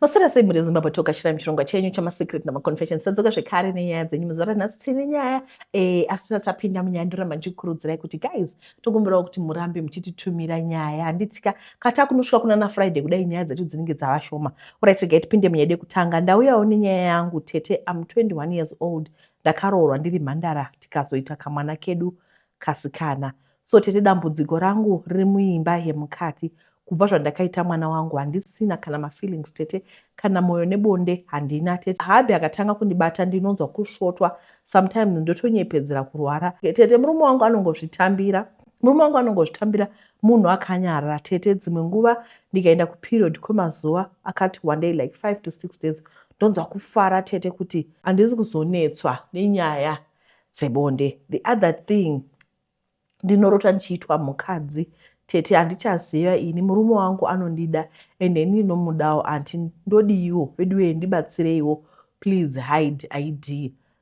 Maswera sei mhuri yeZimbabwe, tokashira muchirongwa chenyu chamasecret namaconfessions. Tadzoka zvekare nenyaya dzenyu muzuva ranhasi. Tine nyaya asi tisati tapinda munyaya, ndoramba ndichikurudzirai kuti guys, tokumbirawo kuti murambe muchititumira nyaya, handitika? Kata kunosvika kunana Friday kudai, nyaya dzacho dzinenge dzava shoma. Alright, regai tipinde munyaya yedu yekutanga. Ndauyawo nenyaya yangu tete. Am 21 years old, ndakaroorwa ndiri mhandara, tikazoita kamwana kedu kasikana. So tete, dambudziko rangu riri muimba yemukati. Kubva zvandakaita mwana wangu, handisina kana mafeelings tete, kana mwoyo nebonde handina tete. Hubby akatanga kundibata, ndinonzwa kusvotwa. Sometimes ndotonyepedzera kurwara tete. Murume wangu anongozvitambira, murume wangu anongozvitambira, munhu akanyarara tete. Dzimwe nguva ndikaenda kuperiod kwemazuva akati one day, like 5 to 6 days, ndonzwa kufara tete, kuti handisi kuzonetswa nenyaya dzebonde. The other thing, ndinorota ndichiitwa mukadzi tete. Handichaziva ini. Murume wangu anondida ende ini ndinomudawo. Anti ndodiiwo veduwe? Ndibatsireiwo please. Hide ID.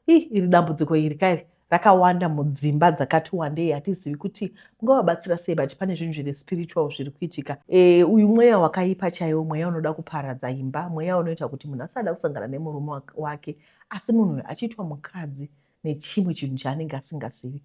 Ii, iri dambudziko iri kairi rakawanda mudzimba dzakati wandei. Hatizivi kuti mungavabatsira sei, but pane zvinhu zviri spiritual zviri kuitika. Uyu mweya wakaipa chaiwo, mweya unoda kuparadza imba, mweya unoita kuti munhu asada kusangana nemurume wake, asi munhu uyu achiitwa mukadzi nechimwe chinhu chaanenge asingazivi.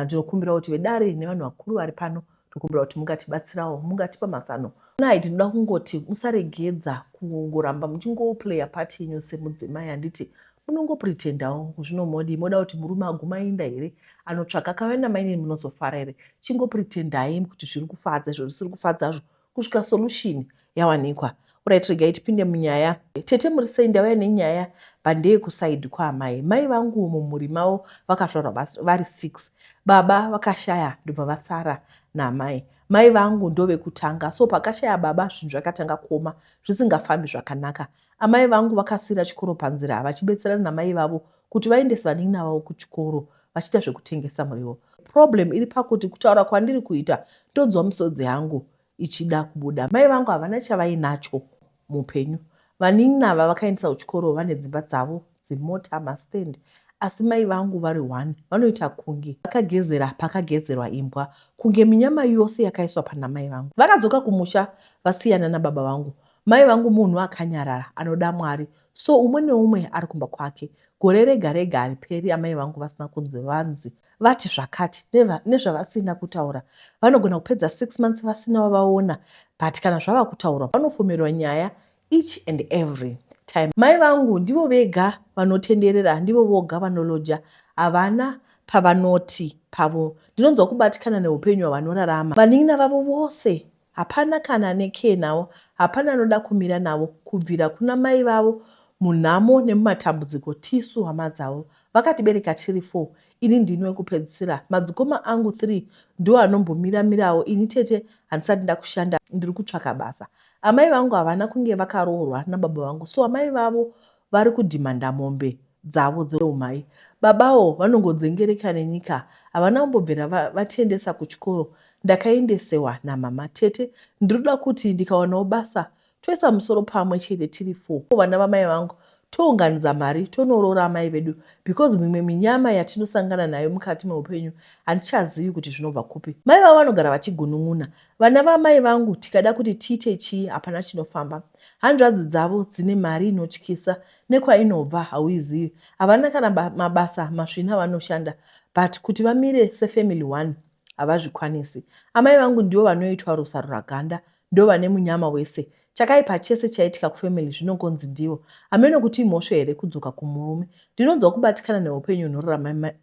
Ndinokumbira kuti vedare nevanhu vakuru vari pano, tokumbira kuti mungatibatsirawo, mungatipa mazano. Nai tinoda kungoti musaregedza kungoramba muchingoplaya part yenyu semudzimai, handiti? Munongopretendawo zvinomodi. Moda kuti murume aguma inda here? Anotsvaka akauya namainini, munozofara here? Chingopretendai kuti zviri kufadza izvo zvisiri kufadzazvo kusvika solution yawanikwa. Alright, regai tipinde munyaya. Tete, muri sei? Ndauya nenyaya pandeyekusaidi kwaamai. Mai vangu mumhuri mavo vakazvarwa vari 6. Baba vakashaya, ndobva vasara naamai. Mai vangu ndovekutanga. So pakashaya baba, zvinhu zvakatanga kuoma, zvisingafambi zvakanaka. Amai vangu vakasiyira chikoro panzira vachibetserana namai vavo kuti vaendese vanin'ina vavo kuchikoro, vachiita zvekutengesa muriwo. Problem iri pakuti kutaura kwandiri kuita, ndonzwa misodzi yangu ichida kubuda. Mai vangu havana chavainacho muupenyu. Vanin'ina vavakaendesa kuchikoro vane dzimba dzavo, dzimota, mastand, asi mai vangu vari one vanoita kunge vakagezera pakagezerwa imbwa, kunge minyama yose yakaiswa pana mai vangu. Vakadzoka kumusha vasiyana nababa vangu. Mai vangu munhu akanyarara, anoda Mwari. So umwe neumwe ari kumba kwake. Gore rega rega hariperi amai vangu vasina kunzi vanzi vati zvakati nezvavasina kutaura. Vanogona kupedza 6 months vasina vavaona, but kana zvava kutaurwa, vanofomerwa nyaya each and every time. Mai vangu ndivo vega vanotenderera, ndivo voga vanoloja, havana pavanoti pavo. Ndinonzwa kubatikana neupenyu hwavanorarama. Vanin'ina vavo vose hapana kana ane care navo, hapana anoda kumira navo. Kubvira kuna mai vavo munhamo nemumatambudziko, tisu hama dzavo. Vakatibereka tiri 4, ini ndini wekupedzisira. Madzikoma angu 3 ndo anombomira-mirawo. Ini tete handisati ndakushanda, ndiri kutsvaka basa. Amai vangu havana kunge vakaroorwa nababa vangu, so amai vavo vari kudhimanda mombe dzavo dzeumai. Babawo vanongodzengereka nenyika, havana kumbobvira vatiendesa kuchikoro, ndakaendesewa namama. Tete, ndinoda kuti ndikawanawo basa, toisa musoro pamwe chete tiri 4 vana vamai vangu, tounganidza mari, tonoroora amai vedu, because mimwe minyama yatinosangana nayo mukati meupenyu handichazivi kuti zvinobva kupi. Mai vavo vanogara vachigunun'una. Vana vamai vangu tikada kuti tiite chii, hapana chinofamba. Hanzvadzi dzavo dzine mari inotyisa, nekwainobva hauizivi. Havana kana mabasa masvina avanoshanda, but kuti vamire sefamily one havazvikwanisi. Amai vangu ndivo vanoitwa rusaruraganda, ndo vane munyama wese. Chakaipa chese chaitika kufamily zvinongonzi ndivo. Hameno kuti imhosva here kudzoka kumurume. Ndinonzwa kubatikana neupenyu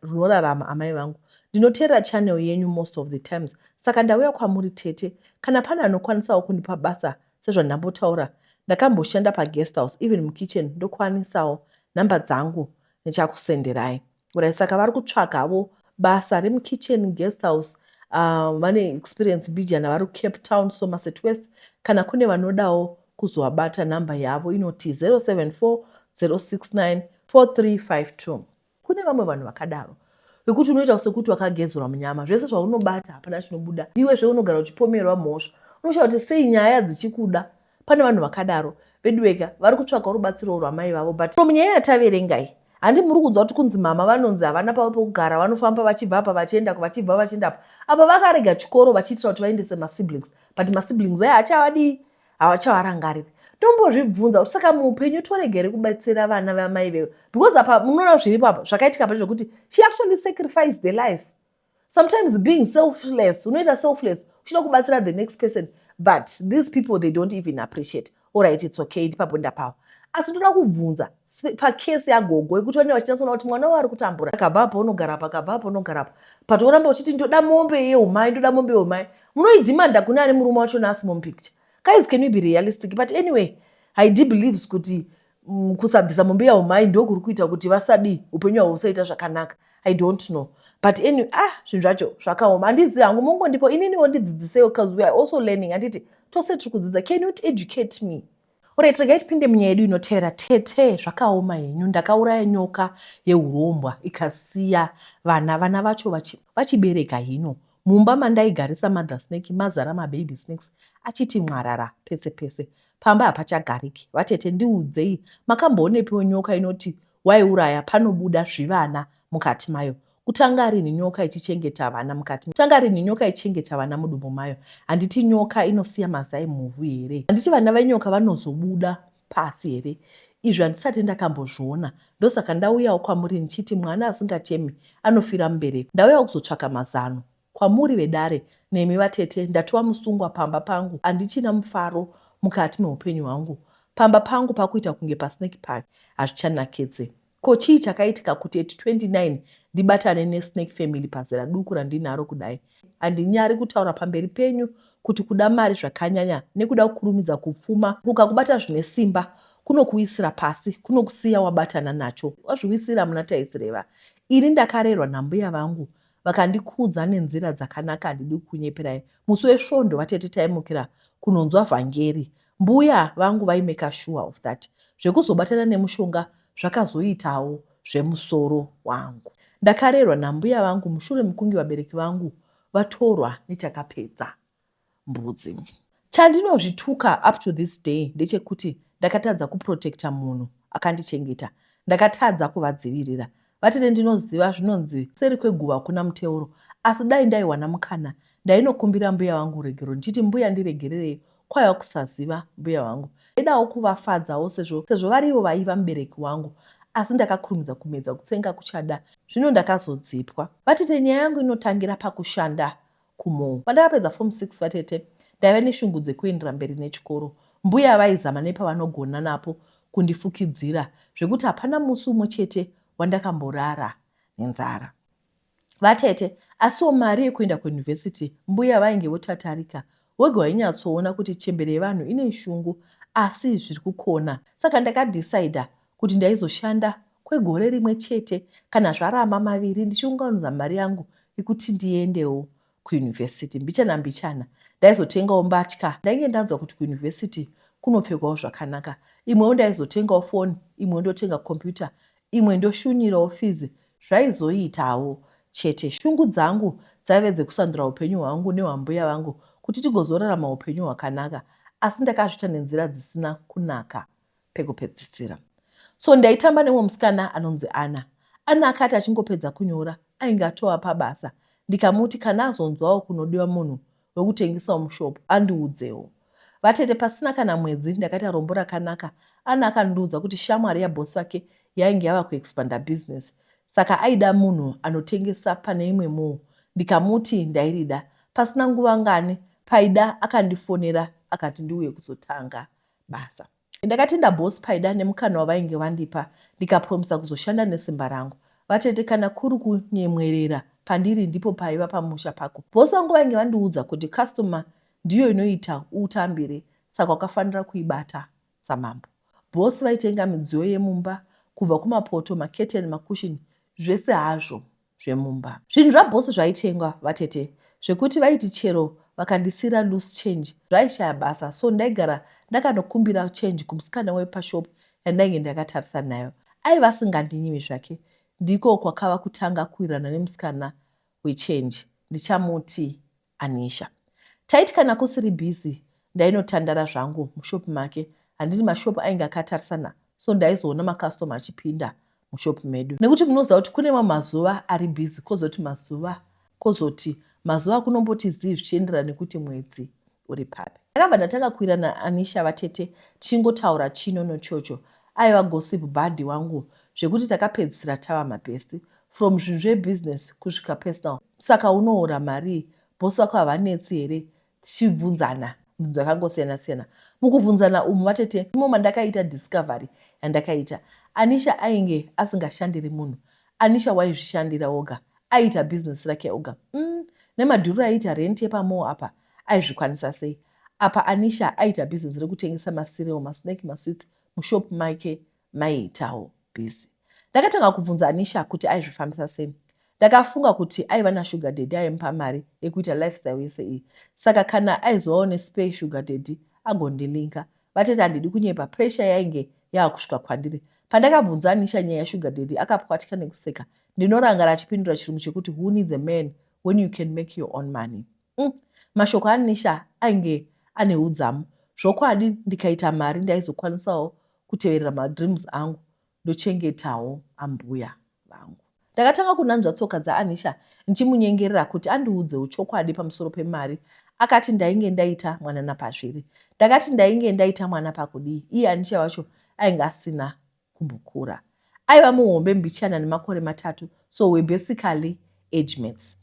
hunorarama amai vangu. Ndinoteerera channel yenyu most of the times, saka ndauya kwamuri tete. Kana pane anokwanisawo kundipa basa, sezvandambotaura, ndakamboshanda paguest house, even mukitchen ndokwanisawo. Nhamba dzangu ndichakusenderai. Alright, saka vari kutsvagavo basa remukitchen, guest house. Vane experience mbijana, vari kuCape Town, Somerset West. Kana kune vanodawo kuzovabata, nhamba yavo inoti 074 069 4352. Kune vamwe vanhu vakadaro vekuti unoita sekuti wakagezerwa munyama, zvese zvaunobata hapana chinobuda. Ndiwezve unogara uchipomerwa mhosva, unoshaya kuti sei nyaya dzichikuda. Pane vanhu vakadaro veduweka, vari kutsvagawo rubatsiro rwamai vavo. But munyaya yataverengai, handi muri kunzwa kuti kunzi mama vanonzi havana pavo pekugara, vanofamba vachibva apa vachienda, vachibva vachienda apa. Apa vakarega chikoro vachiitira kuti vaendese masiblings, but masiblings aya hachavadii, havachavarangariri. Ndombozvibvunza kuti saka muupenyu toregere kubatsira vana vamai vewe, because apa munoona zviripo apa zvakaitika pa zvekuti she actually sacrificed the life. Sometimes being selfless, unoita selfless uchida kubatsira the next person, but these people, they don't even appreciate. Alright, it's okay, ndipapo ndapawo. Asi ndoda kubvunza pacase yagogo yekuti vanenge vachinyatsona kuti mwana wavo ari kutambura, akabva apo unogara apa, akabva apo unogara apa, but oramba uchiti ndoda mombe yeumai, ndoda mombe yeumai. Munoidhimanda kune ane murume wacho nasi mumupicture? Guys, can you be realistic? But anyway, Haidi believes kuti kusabvisa mombe yaumai ndokuri kuita kuti vasadi upenyu hwavo husaita zvakanaka. I don't know, but anyway, ah, zvinhu zvacho zvakaoma. Handizivi hangu, mongondipo ininiwo ndidzidzisewo, because we are also learning. Handiti tose tiri kudzidza? Can you educate me? Alright, regai tipinde munyaya yedu inotevera. Tete, zvakaoma henyu. Ndakauraya nyoka yeurombwa ikasiya vana. Vana vacho vachibereka hino. Mumba mandaigarisa mother snake mazara mababy snakes achiti mwarara pese pese. Pamba hapachagariki. Vatete, ndiudzei, makamboonepiwo nyoka inoti waiuraya panobuda zvivana mukati mayo? Kutanga rini nyoka ichichengeta vana mukati? Kutanga rini nyoka ichichengeta vana mudumbu mayo? Handiti nyoka inosiya mazai muvhu here? Handiti vana venyoka vanozobuda pasi here? Izvi handisati ndakambozviona. Ndosaka ndauyawo kwamuri ndichiti mwana asingachemi anofira mubereko. Ndauyawo kuzotsvaka mazano kwamuri vedare nemi vatete. Ndatova musungwa pamba pangu, handichina mufaro mukati meupenyu hwangu. Pamba pangu pakuita kunge pasnake park, hazvichanakidzi. Ko chii chakaitika kuti at 29 ndibatane nesnake family pazera duku randinaro kudai? Handinyari kutaura pamberi penyu kuti kuda mari zvakanyanya nekuda kukurumidza kupfuma kukakubata zvine simba, kunokuwisira pasi, kunokusiya wabatana nacho, wazviwisira muna taisireva. Ini ndakarerwa nambuya vangu vakandikudza nenzira dzakanaka. Handidi kukunyeperai, musi wesvondo vatete taimukira kunonzwa vhangeri. Mbuya vangu vaimake sure of that. Zvekuzobatana nemushonga zvakazoitawo zvemusoro wangu. Ndakarerwa nambuya vangu mushure mekunge vabereki vangu vatorwa nechakapedza mbudzi. Chandinozvituka up to this day ndechekuti ndakatadza kuprotecta munhu akandichengeta, ndakatadza kuvadzivirira. Vatete, ndinoziva zvinonzi seri kweguva kuna muteuro, asi dai ndaiwana mukana ndainokumbira mbuya vangu regero ndichiti, "Mbuya, ndiregererei, kwaiva kusaziva." Mbuya vangu ndaidawo kuvafadzawo sezvo varivo vaiva mubereki wangu, asi ndakakurumidza kumedza kutsenga kuchada. Zvino ndakazodzipwa. Vatete, nyaya yangu inotangira pakushanda kumall. Pandakapedza form 6, vatete, ndaiva neshungu dzekuendera mberi nechikoro. Mbuya vaizama nepavanogona napo kundifukidzira, zvekuti hapana musi umwe chete wandakamborara nenzara, vatete. Asiwo mari yekuenda kuyunivhesiti mbuya vainge votatarika. Wega wainyatsoona kuti chembere yevanhu ine shungu, asi zviri kukona. Saka ndakadhisaidha kuti ndaizoshanda kwegore rimwe chete, kana zvaramba maviri, ndichiunganidza mari yangu yekuti ndiendewo kuyunivhesiti mbichana mbichana. Ndaizotengawo mbatya, ndainge ndanzwa kuti kuyunivhesiti kunopfekwawo zvakanaka. Imwewo ndaizotengawo foni, imwe ndotenga kombiyuta, imwe ndoshunyirawo fizi. Zvaizoitawo chete. Shungu dzangu dzaive dzekusandura upenyu hwangu nehwambuya vangu kuti tigozorarama upenyu hwakanaka, asi ndakazviita nenzira dzisina kunaka pekupedzisira. So ndaitamba nemumwe musikana anonzi Ana. Ana akati achingopedza kunyora, ainge atova pabasa, ndikamuti kana azonzwawo kunodiwa munhu wekutengesawo mushop andiudzewo. Vatete, pasina kana mwedzi ndakaita rombo rakanaka. Ana akandiudza kuti shamwari yaboss vake yainge yava kuexpanda business, saka aida munhu anotengesa pane imwe mall. Ndikamuti ndairida. Pasina nguva ngani, Paida akandifonera akati ndiuye kuzotanga basa. Ndakatenda boss Paida nemukana wavainge vandipa, ndikapromisa kuzoshanda nesimba rangu. Vatete, kana kuri kunyemwerera pandiri ndipo paiva pamusha pako. Boss vangu vainge vandiudza kuti customer ndiyo inoita utambire, saka wakafanira kuibata samambo. Boss vaitenga midziyo yemumba, kubva kumapoto, maketeni, makushini, zvese hazvo zvemumba. Zvinhu zvaboss zvaitengwa, vatete, zvekuti vaiti chero vakandisiira loose change zvaishaya basa. So ndaigara ndakanokumbira change kumusikana wepashop yandainge ndakatarisa nayo. Aiva asingandinyimi zvake. Ndiko kwakava kutanga kuwirirana nemusikana wechange, ndichamuti Anisha. Taiti kana kusiri busy ndainotandara zvangu mushop make. Handiti mashop ainge akatarisana, so ndaizoona macustomer achipinda mushop medu. Nekuti munoziva kuti kune mamwe mazuva ari busy, kozoti mazuva akunomboti zii zvichienderana nekuti mwedzi uri papi. Ndakabva ndatanga kuwira naAnisha vatete tichingotaura chino nochocho. Aiva gossip buddy wangu zvekuti takapedzisira tava mabest. From zvinhu zvebusiness kusvika personal. Saka unohora marii? Boss vako havanetsi here? Tichibvunzana mibvunzo yakangosiyana siyana. Mukubvunzana umu vatete ndimo mandakaita discovery yandakaita. Anisha ainge asingashandiri munhu. Anisha waizvishandira oga. Aiita business rake oga. Umm nemadhuriro aiita rent yepamall apa aizvikwanisa sei? Apa Anisha aiita business rekutengesa macereal, masnack, masweets mushop make maiitawo busy. Ndakatanga kubvunza Anisha kuti aizvifambisa sei. Ndakafunga kuti aiva nasugar daddy aimupa mari yekuita lifestyle yese iyi saka kana aizovawo nespare sugar daddy agondilinka. Vatete handidi kunyepa pressure yainge yaakusvika kwandiri. Pandakabvunza Anisha nyaya yasugar daddy akapwatya nekuseka. Ndinorangara achipindura chirungu chekuti who needs a man when you can make your own money. Umm mashoko aNisha ainge ane hudzamu zvokwadi ndikaita mari ndaizokwanisawo kuteverera madreams angu ndochengetawo ambuya vangu. Ndakatanga kunanzva tsoka dzaAnisha ndichimunyengerera kuti andiudzewo chokwadi pamusoro pemari akati ndainge ndaita mwana napazviri. Ndakati ndainge ndaita mwana pakudii iye Anisha wacho ainge asina kumbokura. Aiva muhombe mbichana nemakore matatu so we're basically age mates.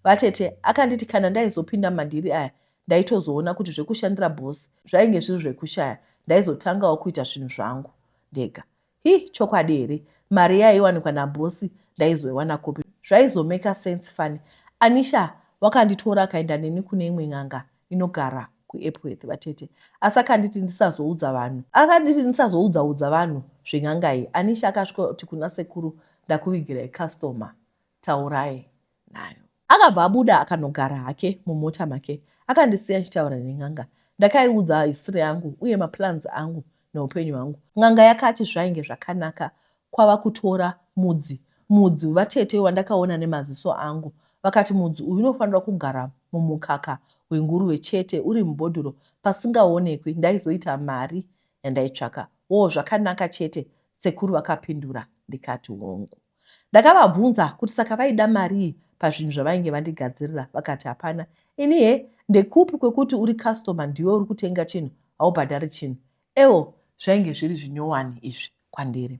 Vatete akanditi kana ndaizopinda mumadhiri aya ndaitozoona kuti zvekushandira boss zvainge zviri zvekushaya ndaizotangawo kuita zvinhu zvangu ndega. Hi chokwadi here? Mari yaiwanikwa naboss ndaizoiwana kupi? Zvaizomaker sense fani. Anisha wakanditora akaenda neni kune imwe n'anga inogara kuEpworth vatete asi akanditi ndisazoudza vanhu. Akanditi ndisazoudza udza vanhu zven'anga iyi. Anisha akasvikoti kuna sekuru ndakuvigirai customer taurai nayo. Akabva abuda akanogara hake mumota make akandisiya ndichitaura nen'anga. Ndakaiudza history yangu uye maplans angu neupenyu hwangu. N'anga yakati zvainge zvakanaka kwava kutora mudzi. Mudzi vatete wandakaona nemaziso angu. Vakati mudzi uyu unofanira kugara mumukaka wenguruve chete uri mubhodhoro pasingaonekwi ndaizoita mari yandaitsvaka. Woo zvakanaka chete sekuru vakapindura ndikati hongu. Ndakavabvunza kuti saka vaida marii pazvinhu zvavainge vandigadzirira vakati hapana. Ini he ndekupi kwekuti uri customer ndiwe uri kutenga chinhu haubhadhari chinhu. Ewo zvainge zviri zvinyowani izvi kwandiri.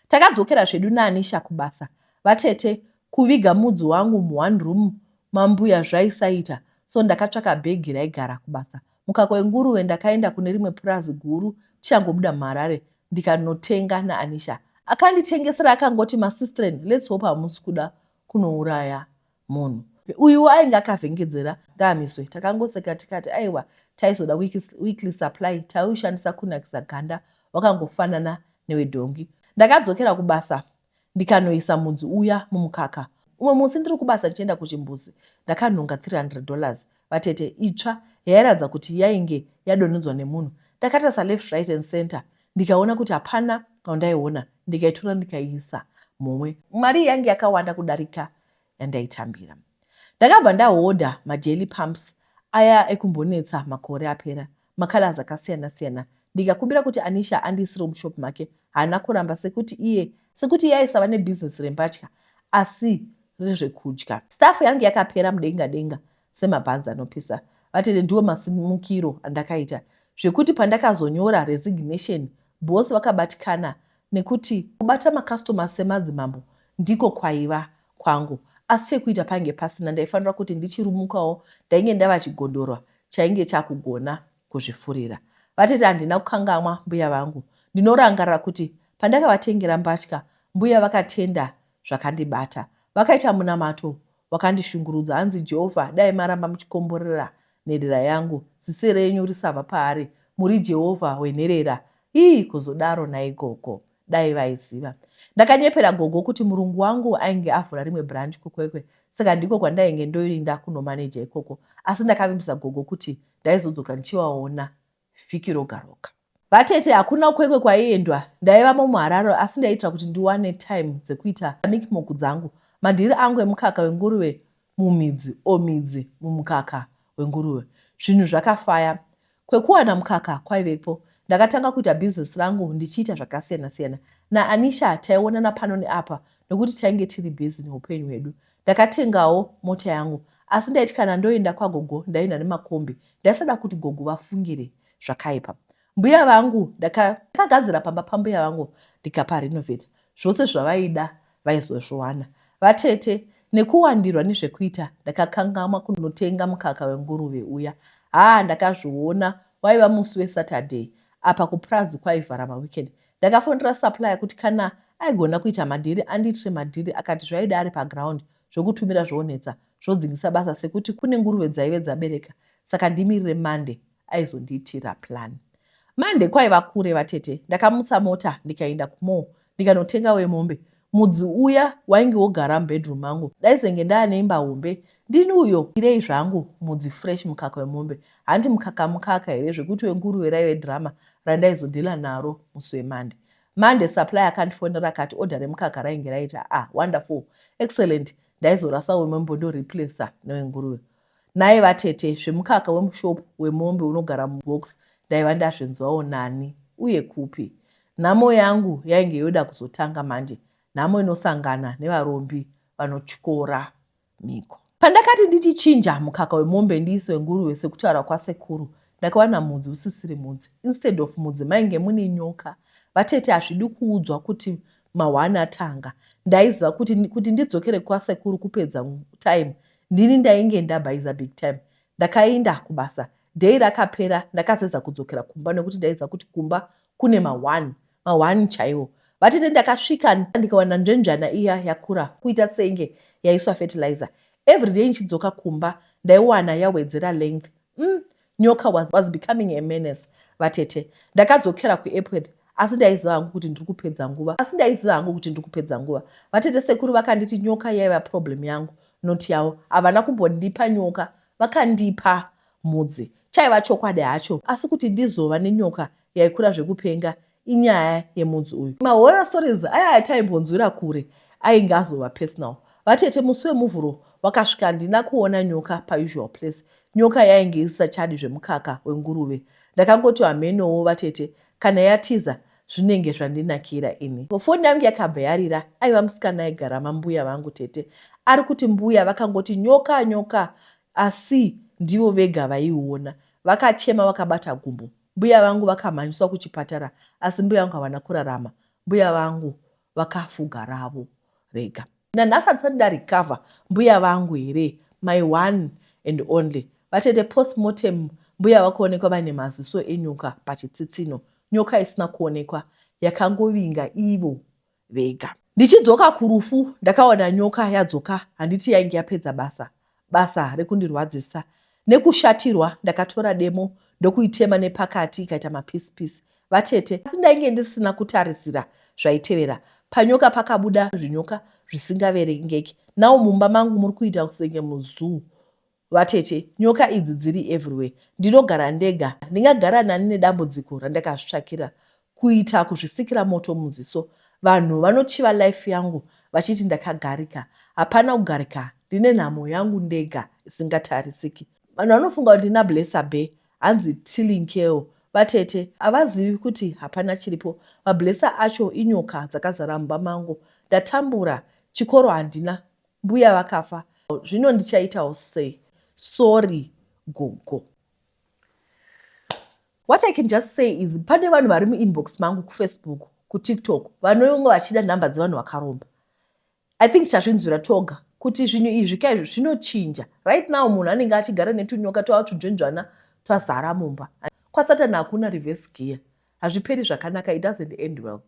Takadzokera zvedu naAnisha kubasa. Vatete kuviga mudzi wangu muone room mambuya zvaisaita so ndakatsvaka bhegi raigara kubasa. Mukaka wenguruve ndakaenda kune rimwe purazi guru tichangobuda muHarare ndikanotenga naAnisha. Akanditengesera akangoti masistren let's hope hamusi kuda kunouraya munhu. Uyuwo ainge akavhengedzera ngaamiswe. Takangoseka tikati aiwa taizoda weekly supply taiushandisa kunakisa ganda wakangofanana newedhongi. Ndakadzokera kubasa ndikanoisa mudzi uya mumukaka. Umwe musi ndiri kubasa ndichienda kuchimbuzi ndakanhonga 300 dollars vatete itsva yairatidza kuti yainge yadonhedzwa nemunhu. Ndakatarisa left right and center ndikaona kuti hapana wandaiona ndikaitora ndikaiisa mumwe. Mari iyi yainge yakawanda kudarika yandaitambira. Ndakabva ndahodha majelly pumps aya ekumbonetsa makore apera macolours akasiyana siyana ndikakumbira kuti Anisha andiisirewo mushop make haana kuramba sekuti iye sekuti iye aisava nebusiness rembatya asi rezvekudya. Staff yangu yakapera mudenga denga semabhanzi anopisa. Vatete ndiwo masimukiro andakaita zvekuti pandakazonyora resignation boss vakabatikana nekuti kubata macustomer semadzimambo ndiko kwaiva kwangu asi chekuita painge pasina ndaifanira kuti ndichirumukawo ndainge ndava chigondorwa chainge chakugona kuzvifurira. Vatete handina kukangamwa mbuya vangu ndinorangarira kuti pandakavatengera mbatya mbuya vakatenda zvakandibata. Vakaita munamato wakandishungurudza hanzi Jehovha dai maramba muchikomborera nherera yangu ziso renyu risabva paari muri Jehovha wenherera hii kuzodaro nhai gogo dai vaiziva. Ndakanyepera gogo kuti murungu wangu ainge avhura rimwe branch kuKwekwe saka ndiko kwandainge ndoinda kunomaneja ikoko asi ndakavimbisa gogo kuti ndaizodzoka ndichivaona vhiki roga roga. Vatete hakuna Kwekwe kwaiendwa ndaivamo muHarare asi ndaiitira kuti ndiwane time dzekuita mikimoku dzangu. Madhiri angu emukaka wenguruve mumidzi or midzi mumukaka wenguruve. Zvinhu zvakafaya. Kwekuwana mukaka kwaivepo. Ndakatanga kuita business rangu ndichiita zvakasiyana siyana. NaAnisha taionana pano neapa nokuti tainge tiri busy neupenyu hwedu. Ndakatengawo mota yangu. Asi ndaiti kana ndoenda kwagogo ndaienda nemakombi. Ndaisada kuti gogo vafungire zvakaipa. Mbuya vangu ndakagadzira pamba pambuya vangu ndikapa renovate. Zvose zvavaida vaizozviwana. Vatete, nekuwandirwa nezvekuita ndakakangamwa kunotenga mukaka wenguruve uya. Haa ndakazviona waiva musi weSaturday apa kupurazi kwaivhara maweekend. Ndakafonera supplier kuti kana aigona kuita madhiri andiitire madhiri akati zvaida ari paground zvekutumira zvonetsa zvodzingisa basa sekuti kune nguruve dzaive dzabereka saka ndimirire Monday aizondiitira plan. Monday kwaiva kure vatete ndakamutsa mota ndikaenda kumall ndikanotenga wemombe. Mudzi uya wainge wogara mubedroom mangu ndaizenge ndaane imba hombe ndini uyo irei zvangu mudzi fresh mukaka wemombe hanti mukaka mukaka here zvekuti wenguruve raive drama randaizodhila naro musi weMonday. Monday supplier akandifonera akati order remukaka rainge raita ah wonderful excellent ndaizorasa wemombe ndoreplacer newenguruve. Nhai vatete, zvemukaka wemushop wemombe unogara mubox ndaiva ndazvinzwawo nani uye kupi? Nhamo yangu yainge yoda kuzotanga manje, nhamo inosangana nevarombi vanotyora mhiko. Pandakati ndichichinja mukaka wemombe ndiise wenguruve sekutaura kwasekuru, ndakawana mudzi usisiri mudzi. Instead of mudzi mainge mune nyoka. Vatete hazvidi kuudzwa kuti mahwani atanga. Ndaiziva kuti kuti ndidzokere kwasekuru kupedza time Ndini ndainge ndabhaiza big time. Ndakainda kubasa. Day rakapera ndakazeza kudzokera kumba nekuti ndaiziva kuti kumba kune ma one. Ma one chaiwo. Vatete ndakasvika ndikawana nzvenzvana iya yakura kuita senge yaiswa fertilizer. Everyday ndichidzoka kumba ndaiwana yawedzera length. Umm nyoka was, was becoming a menace vatete. Ndakadzokera kuEpworth asi ndaiziva hangu kuti ndiri kupedza nguva. Asi ndaiziva hangu kuti ndiri kupedza nguva. Vatete sekuru vakanditi nyoka yaiva problem yangu not yavo. Havana kumbondipa nyoka vakandipa mudzi. Chaiva chokwadi hacho asi kuti ndizova nenyoka yaikura zvekupenga inyaya yemudzi uyu. Mahorror stories aya ataimbonzwira kure ainge azova personal. Vatete musi weMuvhuro wakasvika handina kuona nyoka pausual place. Nyoka yainge isisachadi zvemukaka wenguruve. Ndakangoti hamenowo vatete kana yatiza zvinenge zvandinakira ini. Foni yangu yakabva yarira aiva musikana aigara mambuya vangu tete ari kuti mbuya vakangoti nyoka nyoka asi ndivo vega vaiiona. Vakachema vakabata gumbo. Mbuya vangu vakamhanyiswa kuchipatara asi mbuya vangu havana kurarama. Mbuya vangu vakafuga ravo rega. Nanhasi handisati ndarecover mbuya vangu here my one and only. Vatete postmortem mbuya vakuonekwa vaine maziso enyoka pachitsitsino. Nyoka isina kuonekwa yakangovinga ivo vega. Ndichidzoka kurufu ndakaona nyoka yadzoka handiti yainge yapedza basa basa rekundirwadzisa. Nekushatirwa ndakatora demo ndokuitema nepakati ikaita mapisi pisi. Vatete asi ndainge ndisina kutarisira zvaitevera. Panyoka pakabuda zvinyoka zvisingaverengeki. Now mumba mangu muri kuita senge muzoo. Vatete, nyoka idzi dziri everywhere. Ndinogara ndega, ndingagara nani nedambudziko randakazvitsvakira? Kuita kuzvisikira moto muziso. Vanhu vanochiva life yangu vachiti ndakagarika. Hapana kugarika, ndine nhamo yangu ndega isingatarisiki. Vanhu vanofunga kuti ndina Blesser Bee, hanzi tilinkewo. Vatete, havazivi kuti hapana chiripo. Mablesser acho inyoka dzakazara mumba mangu. Ndatambura, chikoro handina, Mbuya vakafa zvino ndichaitawo sei? Sorry gogo. What I can just say is pane vanhu vari muinbox mangu kuFacebook, kuTikTok vanonge vachida nhamba dzevanhu vakaromba. I think tazvinzwira toga kuti zvinhu izvi kaizvi zvinochinja. Right now munhu anenge achigara netunyoka twava tunzvenzvana twazara mumba. KwaSatan hakuna reverse gear. Hazviperi zvakanaka, it doesn't end well.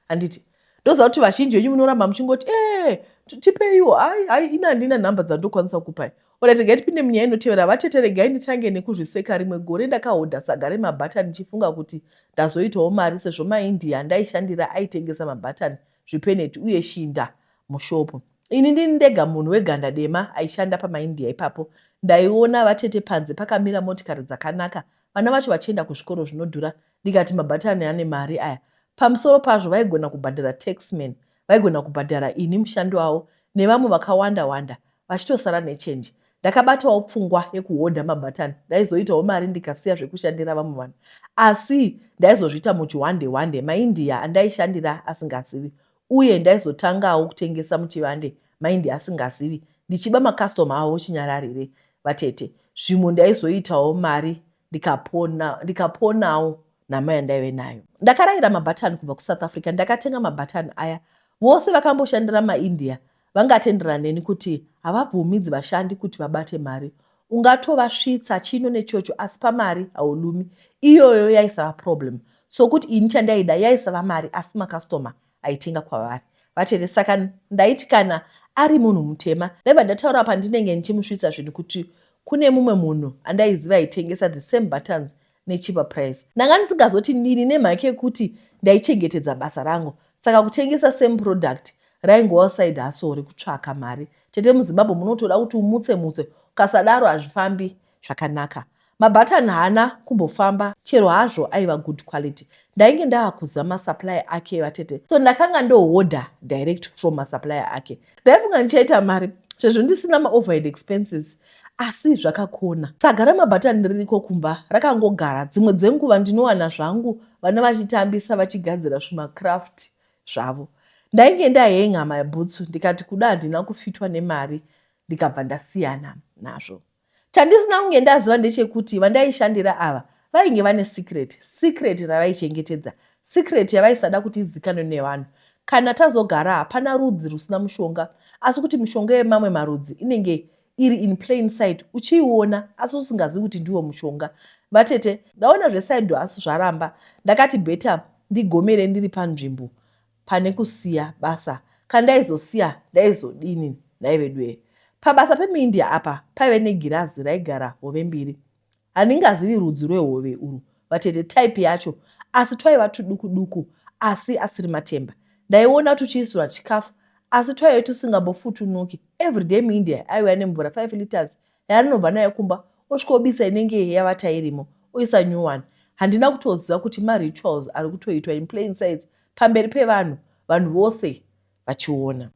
Handiti ndoziva kuti vazhinji venyu munoramba muchingoti ee tipeiwo. Hai hai, ini handina nhamba dzandokwanisa kukupai. Orit, regai tipinde munyaya inotevera. Vatete, regai nditange nekuzviseka. Rimwe gore ndakahodha saga remabhatani ndichifunga kuti ndazoitawo mari sezvo maindia andaishandira aitengesa mabhatani, zvipeneti uye shinda mushopu. Ini ndini ndega munhu weganda dema aishanda pamaindia ipapo. Ndaiona vatete panze pakamira motikari dzakanaka, vana vacho vachienda kuzvikoro zvinodhura ndikati mabhatani ane mari aya. Pamusoro pazvo vaigona kubhadhara taxman, vaigona kubhadhara ini mushandi wavo nevamwe vakawanda wanda vachitosara nechenji. Ndakabatawo pfungwa yekuhodha mabhatani, ndaizoitawo mari ndikasiya zvekushandira vamwe vanhu. Asi ndaizozviita muchihwande hwande maIndia andaishandira asingazivi uye ndaizotangawo kutengesa muchivande maIndia asingazivi. ndichiba makastoma avo chinyararire vatete. Zvimwe ndaizoitawo mari ndikapona ndikaponawo nhamo yandaive nayo. Ndakaraira mabhatani kubva kuSouth Africa ndakatenga mabhatani aya. Vose vakamboshandira maIndia vangatenderana neni kuti havabvumidzi vashandi kuti vabate mari. Ungatovasvitsa chino nechocho asi pamari haulumi. Iyoyo yaisava problem sokuti ini chandaida yaisava mari asi makastoma aitenga kwavari vatete. Saka ndaiti kana ari munhu mutema ndaibva ndataura pandinenge ndichimusvitsa zvinhu kuti kune mumwe munhu andaiziva aitengesa the same buttons necheaper price. Ndanga ndisingazoti ndini nemhaka yekuti ndaichengetedza basa rangu saka kutengesa same product raingova side hustle rekutsvaka mari. Tete muZimbabwe munotoda kuti umutse mutse ukasadaro hazvifambi zvakanaka. Mabhatani haana kumbofamba chero hazvo aiva good quality. Ndainge ndava kuziva masupplier ake vatete so ndakanga ndohodha direct from masupplier ake. Ndaifunga ndichaita mari sezvo ndisina maoverhead expenses asi zvakakona. Saga ramabhatani ririko kumba rakangogara dzimwe dzenguva ndinowana zvangu vana vachitambisa vachigadzira zvimacraft zvavo. Ndainge ndahenga mabhutsu ndikati kuda handina kufitwa nemari ndikabva ndasiyana nazvo. Chandisina kunge ndaziva ndechekuti vandaishandira ava vainge vane secret, secret ravaichengetedza, secret yavaisada kuti izikanwe nevanhu. Kana tazogara hapana rudzi rusina mushonga asi kuti mishonga yemamwe marudzi inenge iri in plain sight uchiiona asi usingazivi kuti ndiwo mushonga. Vatete, ndaona zveside asi zvaramba ndakati better ndigomere ndiri panzvimbo pane kusiya basa. Kana ndaizosiya ndaizodini nhai veduwee. Pabasa pemuIndia apa paive negirazi raigara hove mbiri. Handingazivi rudzi rwehove urwu vatete type yacho asi twaiva tuduku duku asi asiri matemba. Ndaiona tuchiisirwa chikafu asi twaive tusingambofutunuki. Everyday muIndia aiuya nemvura 5 litres yaanobva nayo kumba osvika obisa inenge yavata irimo oisa new one. Handina kutoziva kuti marituals ari kutoitwa in plain sight pamberi pevanhu vanhu vose vachiona.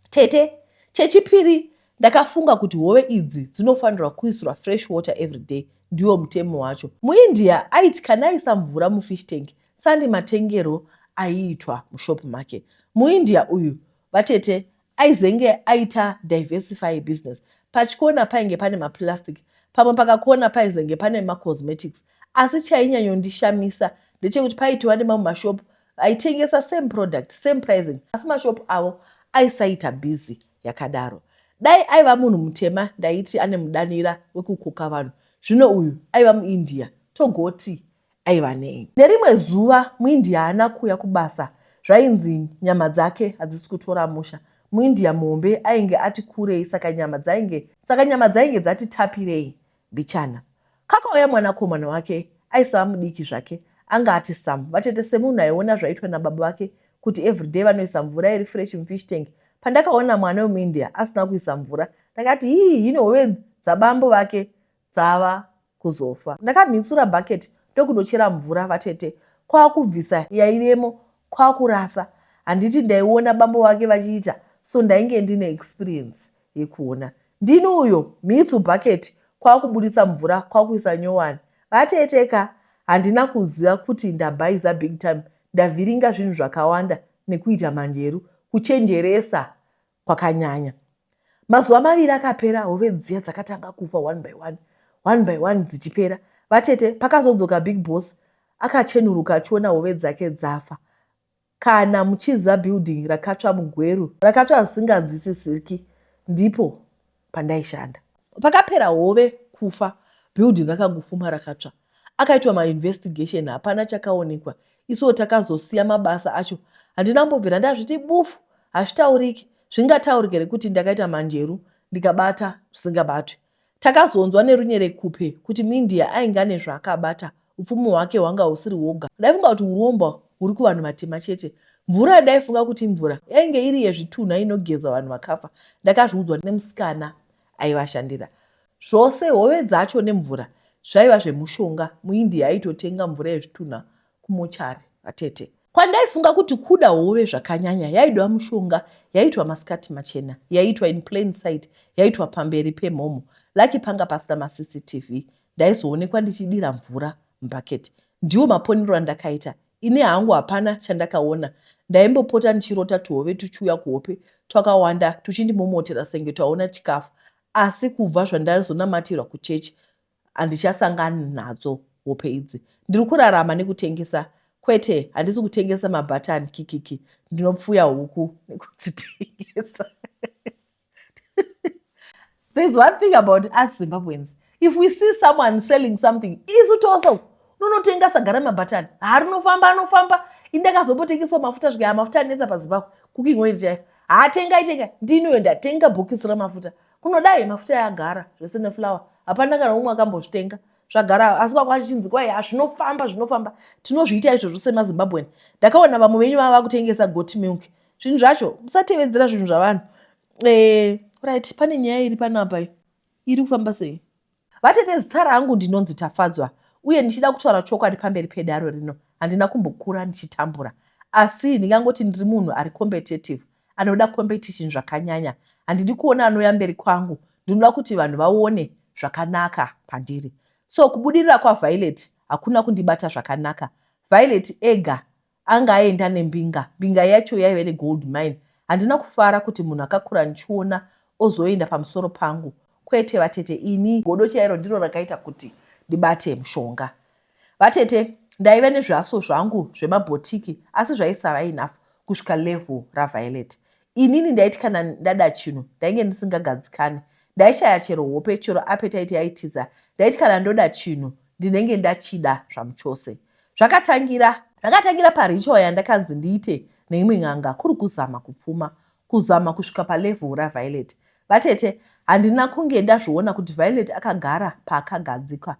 Tete, chechipiri ndakafunga kuti hove idzi dzinofanirwa kuisirwa fresh water everyday ndiwo mutemo wacho. MuIndia aiti kana aisa mvura mufish tank sandi matengero aiitwa mushop make. MuIndia uyu vatete aizenge aita diversify business. Pachikona painge pane maplastic, pamwe pakakona paizenge pane macosmetics. Asi chainyanyondishamisa ndechekuti paitova nemamwe mashop aitengesa same product, same pricing asi mashop avo aisaita busy yakadaro. Dai aiva munhu mutema ndaiti ane mudanira wekukoka vanhu. Zvino uyu aiva muIndia togoti aiva nei. Nerimwe zuva muIndia haana kuuya kubasa zvainzi nyama dzake hadzisi kutora musha. MuIndia muhombe ainge ati kurei saka nyama dzainge saka nyama dzainge dzati tapirei mbichana. Kakauya mwanakomana wake aisava mudiki zvake anga ati samu vatete semunhu aiona zvaiitwa nababa vake kuti everyday vanoisa mvura iri fresh mufish tank. Pandakaona mwana wemuIndia asina kuisa mvura ndakati hii hino hove dzabambo vake dzava kuzofa. Ndakamhitsura bucket ndokunochera mvura vatete kwakubvisa yaivemo kwakurasa. Handiti ndaiona bambo vake vachiita so ndainge ndine experience yekuona. Ndini uyo mhitsu bucket kwakuburitsa mvura kwakuisa nyowani. Vatete ka handina kuziva kuti ndabhaiza big time ndavhiringa zvinhu zvakawanda nekuita manjeru kuchenjeresa kwakanyanya. Mazuva maviri akapera hove dziya dzakatanga kufa one by one, one by one dzichipera. Vatete pakazodzoka big boss akachenuruka achiona hove dzake dzafa. Kana muchiziva building rakatsva muGweru rakatsva zvisinganzwisisiki ndipo pandaishanda. Pakapera hove kufa building rakangofuma rakatsva. Akaitwa mainvestigation hapana chakaonekwa isuwo takazosiya mabasa acho handina kumbobvira ndazviti bufu hazvitauriki zvingataurike here kuti ndakaita manjeru ndikabata zvisingabatwi. Takazonzwa nerunyerekupe kuti muIndia ainge ane zvaakabata upfumi hwake hwanga husiri hwoga. Ndaifunga kuti hurombwa huri kuvanhu vatema chete. Mvura yandaifunga kuti imvura yainge iri yezvitunha inogeza vanhu vakafa ndakazviudzwa nemusikana aivashandira. Zvose hove dzacho nemvura zvaiva zvemushonga, muIndia aitotenga mvura yezvitunha kumochari vatete. Kwandaifunga kuti kuda hove zvakanyanya yaidwa mushonga yaitwa masikati machena yaiitwa in plain sight yaitwa pamberi pemhomho lucky panga pasina maCCTV ndaizoonekwa ndichidira mvura mubucket. Ndiwo maponero andakaita ini hangu hapana chandakaona Ndaimbopota ndichirota tuhove tuchiuya kuhope twakawanda tuchindimomotera senge twaona chikafu asi kubva zvandazonamatirwa kuchechi handichasangani nadzo hope idzi. Ndiri kurarama nekutengesa kwete handisi kutengesa mabhatani kikiki ndinopfuya huku nekudzitengesa. There's one thing about us Zimbabweans. If we see someone selling something, isu tose unonotenga sagara mabhatani. Harinofamba anofamba. Indakazopotengeswa mafuta svika mafuta anetsa paZimbabwe. Cooking oil chaiyo. Hatengai tengai. Ndini uyo ndatenga bhokisi ramafuta. Kunodai mafuta yagara zvese neflour. Hapana kana umwe akambozvitenga. Zvagara asi kwakwa chichinzi kwai hazvinofamba zvinofamba. Tinozviita izvozvo semaZimbabwean. Ndakaona vamwe venyu vava kutengesa goat milk. Zvinhu zvacho musatevedzera zvinhu zvavanhu. Eh, right pane nyaya iri panapa iri kufamba sei vatete zita rangu ndinonzi tafadzwa uye ndichida kutaura chokwadi pamberi pedaro rino handina kumbokura ndichitambura asi ndingangoti ndiri munhu ari competitive anoda competition zvakanyanya handidi kuona anouya mberi kwangu ndinoda kuti vanhu vaone zvakanaka pandiri so kubudirira kwaviolet hakuna kundibata zvakanaka violet ega Anga aenda nembinga, mbinga yacho yaive negold mine. Handina kufara kuti munhu akakura ndichiona ozoenda pamusoro pangu. Kwete vatete ini godo chairo ndiro rakaita kuti ndibate mushonga. Vatete, ndaive nezviaso zvangu zvemabhotiki asi zvaisava enough kusvika level raViolet. Inini ndaiti kana ndada chinhu ndainge ndisingagadzikani. Ndaishaya chero hope chero appetite yaitiza. Ndaiti kana ndoda chinhu ndinenge ndachida zvamuchose. Zvakatangira zvakatangira paritual yandakanzi ndiite neimwe n'anga kuri kuzama kupfuma, kuzama kusvika palevel raViolet. Vatete, handina kunge ndazviona kuti Violet akagara paakagadzikwa.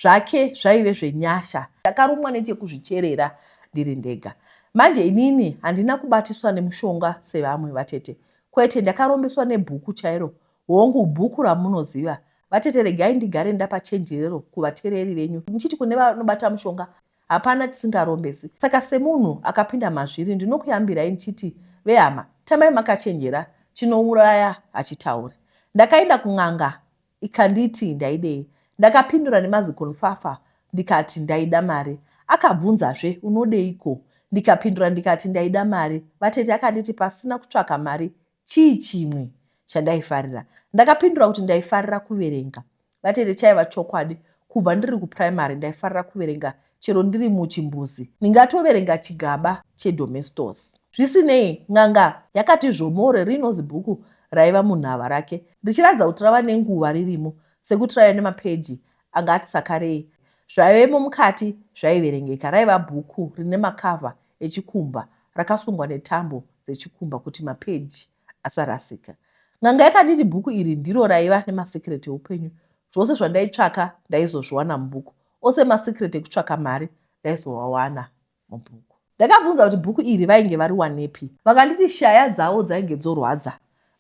Zvake zvaive zvenyasha. Ndakarumwa nechekuzvicherera ndiri ndega. Manje inini handina kubatiswa nemushonga sevamwe vatete. Kwete, ndakarombeswa nebhuku chairo. Hongu, bhuku ramunoziva. Vatete regai ndigare ndapa chenjerero kuvatereri venyu ndichiti kune vanobata mushonga hapana tisingarombesi saka semunhu akapinda mazviri ndinokuyambirai ndichiti vehama tambai makachenjera chinouraya hachitauri. Ndakaenda kun'anga ikanditi ndaidei ndakapindura nemazikonfafa ndikati ndaida mari akabvunzazve unodeiko ndikapindura ndikati ndaida mari vatete akanditi pasina kutsvaka mari Chii chimwe chandaifarira? Ndakapindura kuti ndaifarira kuverenga. Vatete chaiva chokwadi, kubva ndiri kupuraimari ndaifarira kuverenga chero ndiri muchimbuzi. Ndingatoverenga chigaba cheDomestos. Zvisinei, n'anga yakati zvomore rino zibhuku raiva munhava rake richiratidza kuti rava nenguva ririmo sekuti raiva nemapeji anga ati sakarei. Zvaivemo mukati zvaiverengeka. Raiva bhuku rine makavha echikumba rakasungwa netambo dzechikumba kuti mapeji asarasika. N'anga yakanditi bhuku iri ndiro raiva nemasikireti eupenyu. Zvose zvandaitsvaka ndaizozviwana mubhuku. Ose masikireti ekutsvaka mari ndaizoawana mubhuku. Ndakabvunza kuti bhuku iri vainge variwanepi. Vakanditi shaya dzavo dzainge dzorwadza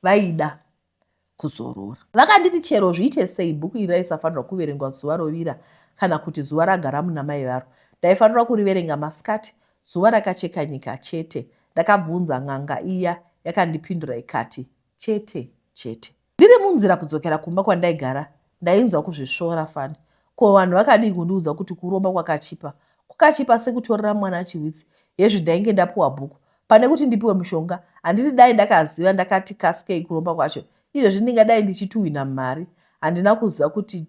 vaida kuzorora. Vakanditi chero zviite sei bhuku iri raisafanirwa kuverengwa zuva rovira kana kuti zuva ragara muna mai varo. Ndaifanirwa kuriverenga masikati zuva rakacheka nyika chete. Ndakabvunza n'anga iya yakandipindura ikati chete chete. Ndiri munzira kudzokera kumba kwandaigara ndainzwa kuzvisvora fani. Ko vanhu vakadii kundiudza kuti kuromba kwakachipa? Kwakachipa sekutorera mwana chiwitsi. Hezvi ndainge ndapiwa bhuku Pane kuti ndipiwe mushonga, handiti dai ndakaziva ndakati kasikei kuromba kwacho, izvezvi ndingadai ndichituhwina mari. Handina kuziva kuti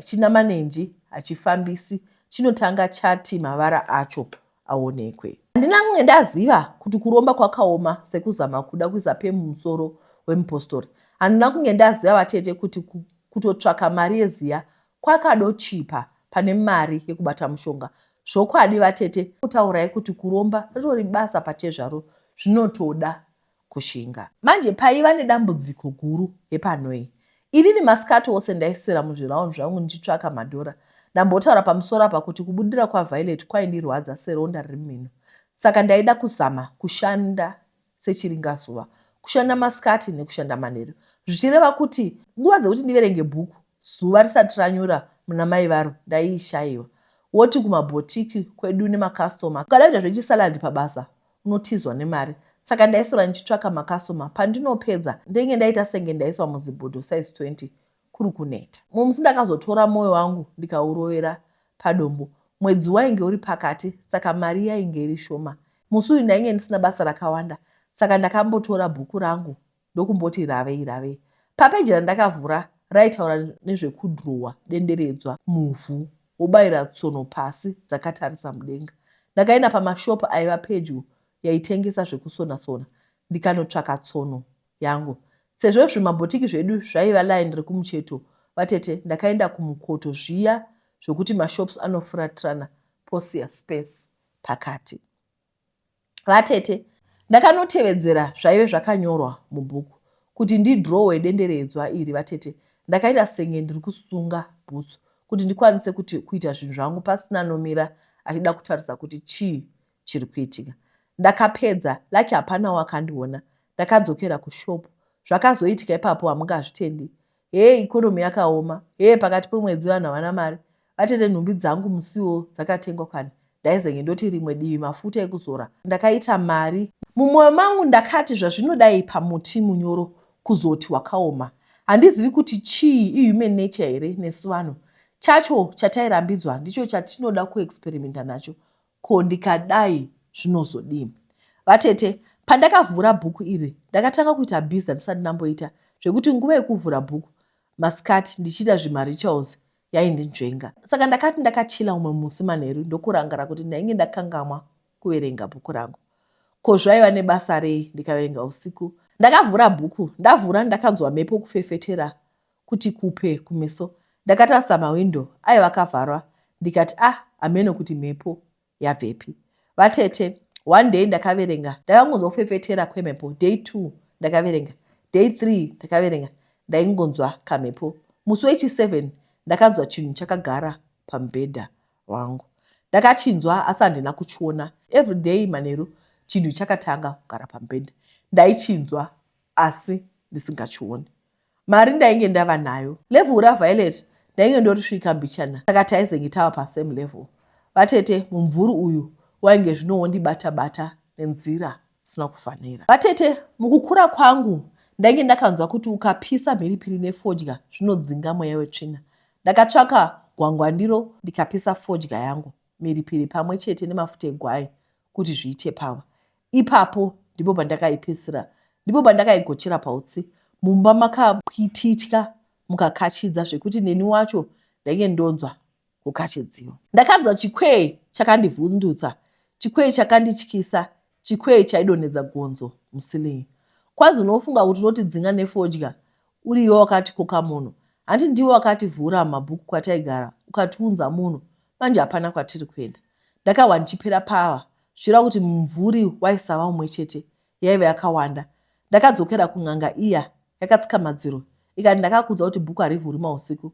china manenji hachifambisi, chinotanga chati mavara acho aonekwe. Handina kunge ndaziva kuti kuromba kwakaoma sekuzama kuda kuisa pemu mumusoro wemupostori. Handina kunge ndaziva vatete kuti kutotsvaka mari yeziya kwakadochipa pane mari yekubata mushonga. Zvokwadi vatete kutaurai kuti kuromba ritori basa pachezvaro zvinotoda kushinga. Manje paiva nedambudziko guru hepanoi. Inini masikati ose ndaiswera muzviround zvangu ndichitsvaka madhora. Ndambotaura pamusoro apa kuti kubudira kwaViolet kwaindirwadza seronda riri mumhino. Saka ndaida kuzama kushanda sechiringazuva, kushanda masikati nekushanda manheru, zvichireva kuti nguva dzekuti ndiverenge bhuku zuva risati ranyura muna mai varo ndaiishaiwa. Woti kumabhotiki kwedu nemakastoma, ukada kuita zvechisalad pabasa unotizwa nemari. Saka ndaiswera ndichitsvaka makastoma, pandinopedza ndenge ndaita senge ndaiswa muzibhodho size 20 kuri kuneta. Mumwe musi ndakazotora moyo wangu ndikaurovera padombo. Mwedzi wainge uri pakati saka mari yainge iri shoma. Musi uyu ndainge ndisina basa rakawanda saka ndakambotora bhuku rangu ndokumboti ravei ravei. Papeji randakavhura raitaura nezvekudhurowa denderedzwa muvhu wobayira tsono pasi dzakatarisa mudenga. Ndakaenda pamashopu aiva pedyo yaitengesa zvekusona-sona ndikanotsvaka tsono yangu. Sezvo zvimabhotiki zvedu zvaiva line rekumucheto vatete ndakaenda kumukoto zviya zvokuti mashops anofuratirana posiya space pakati. Vatete, ndakanotevedzera zvaive zvakanyorwa mubhuku kuti ndidrowe denderedzwa iri vatete. Ndakaita senge ndiri kusunga bhutsu kuti ndikwanise kuti kuita zvinhu zvangu pasina anomira achida kutarisa kuti chii chiri kuitika. Ndakapedza, lucky hapanawo akandiona. Ndakadzokera kushop. Zvakazoitika ipapo hamungazvitendi. Hee economy yakaoma. Hee pakati pemwedzi vanhu havana mari. Vatete nhumbi dzangu musiwo dzakatengwa kani. Ndaizenge ndoti rimwe divi mafuta ekuzora. Ndakaita mari. Mumoyo mangu ndakati zvazvinodai pamuti munyoro kuzoti wakaoma. Handizivi kuti chii ihuman nature here nesu vanhu. Chacho chatairambidzwa ndicho chatinoda kuexperimenta nacho. Ko ndikadai zvinozodii? Vatete, pandakavhura bhuku iri ndakatanga kuita busy ndisati ndamboita zvekuti nguva yekuvhura bhuku masikati ndichiita zvimarituals yaindinzvenga. Saka ndakati ndakachila umwe musi manheru ndokurangara kuti ndainge ndakangamwa kuverenga bhuku rangu. Ko zvaiva nebasa rei ndikaverenga usiku? Ndakavhura bhuku, ndavhura ndakanzwa mhepo kufefetera kuti kupe kumeso. Ndakatarisa mawindow aiva akavharwa ndikati ah hameno kuti mhepo yabvepi. Vatete, one day ndakaverenga ndakangonzwa kufefetera kwemhepo, day 2 ndakaverenga, day 3 ndakaverenga ndaingonzwa kamhepo. Musi wechi 7 ndakanzwa chinhu chakagara pamubhedha wangu. Ndakachinzwa asi handina kuchiona. Everyday manheru chinhu chakatanga kugara pamubhedha. Ndaichinzwa asi ndisingachioni. Mari ndainge ndava nayo. Level raViolet ndainge ndorisvika mbichana saka taizenge tava pasame level. Vatete mumvuri uyu wainge zvino wondibata bata nenzira dzisina kufanira. Vatete mukukura kwangu ndainge ndakanzwa kuti ukapisa mhiripiri nefodya zvinodzinga mweya wetsvina. Ndakatsvaka gwangwandiro ndikapisa fodya yangu, mhiripiri pamwe chete nemafuta egwai kuti zviite power. Ipapo ndipo pandakaipisira, ndipo pandakaigochera pautsi. Mumba makapwititya mukakachidza zvekuti neni wacho ndainge ndonzwa kukachidziwa. Ndakanzwa chikwee chakandivhundutsa, chikwee chakandityisa, chikwee chaidonhedza gonzo muceiling. Kwanzi unofunga kuti unotidzinga nefodya uri iwe wakatikoka muno. Hanti ndiwe wakativhura mabhuku kwataigara ukatiunza muno, manje hapana kwatiri kuenda. Ndakahwa ndichipera power zvichireva kuti mumvuri waisava umwe chete, yaiva yakawanda. Ndakadzokera kun'anga iya yakatsika madziro ikati ndakakuudza kuti bhuku harivhurwi mahusiku,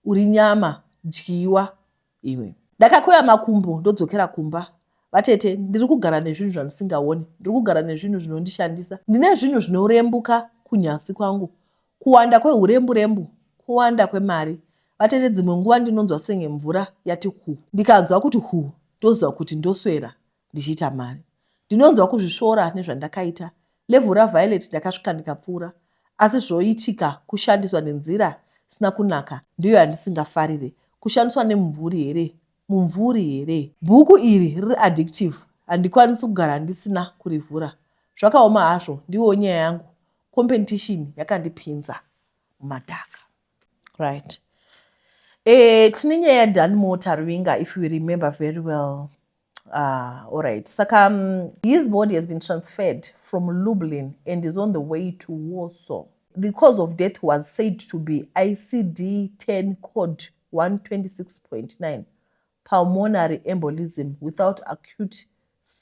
uri nyama dyiwa iwe. Ndakakweya makumbo ndodzokera kumba. Vatete, ndiri kugara nezvinhu zvandisingaone, ndiri kugara nezvinhu zvinondishandisa. Ndine zvinhu zvinorembuka kunyasi kwangu Kuwanda kwehurembu rembu kuwanda kwemari vatete dzimwe nguva ndinonzwa senge mvura yati hu. Ndikanzwa kuti hu ndoziva kuti ndoswera ndichiita mari. Ndinonzwa kuzvisvora nezvandakaita. Level raViolet ndakasvika ndikapfuura. Asi zvoitika kushandiswa nenzira isina kunaka ndiyo yandisingafarire. Kushandiswa nemumvuri here? Mumvuri here? Bhuku iri riri addictive handikwanisi kugara ndisina kurivhura. Zvakaoma hazvo ndiwowo nyaya yangu competition yakandipinza mumadhaka. Right. Tine nyaya yaDanmore Taruvinga if we remember very well. Ah, all right. Saka his body has been transferred from Lublin and is on the way to Warsaw. The cause of death was said to be ICD-10 code 126.9 pulmonary embolism without acute